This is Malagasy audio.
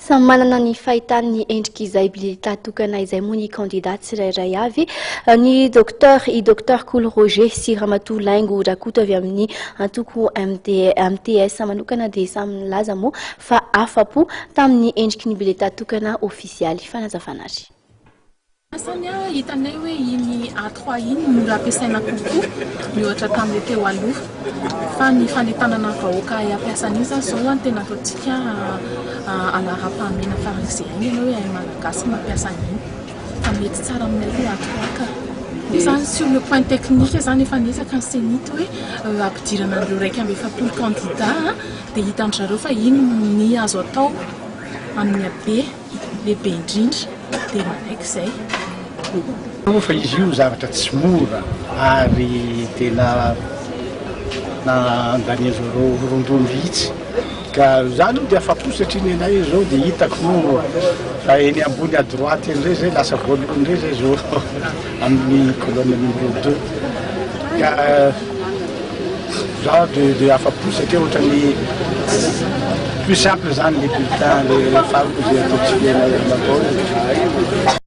Samy manana ny fahitany ny endrik'izay bileta tokana izay moa ny kandida tsirairay avy. Ny Docteur i Docteur Kolo Roger sy Ramatoa Laingo Rakoto avy amin'ny antoko MTS manokana dia samy nilaza moa fa afa-po tamin'ny endriky ny bileta tokana ofisialy. Fanazavana ary. Asany a, hitanay hoe iny A3 iny mora ampiasaina kokoa miohatra tamin'ilay teo aloha, fa ny fanentanana ny vahoaka hahay hampiasa an'iny izany izao no tena ataontsika laharam-pahamehana faran'izay haingana hoe hahay Malagasy mampiasa an'iny, fa mety tsara aminay ilay A3 ka. Izany sur le point technique izany efa niezaka ny CENIT hoe hampidirana an'ireo 41 candidats dia hitan-dry zareo fa iny ny azo atao amin'ny habe lehibe indrindra dia manaiky izay. Fa izy io zavatra tsy mora ary tena nandanian-dry zareo rondro mihitsy ka za aloha dia afa-po satria ny anay zao dia hitako fa eny ambony à droite eny ndray zay lasa voalohany ndray zay zao amin'ny colonne numéro 2, ka za de afa-po satria ohatrany plus simple zany le bulletin le fariko zay ataontsika natao.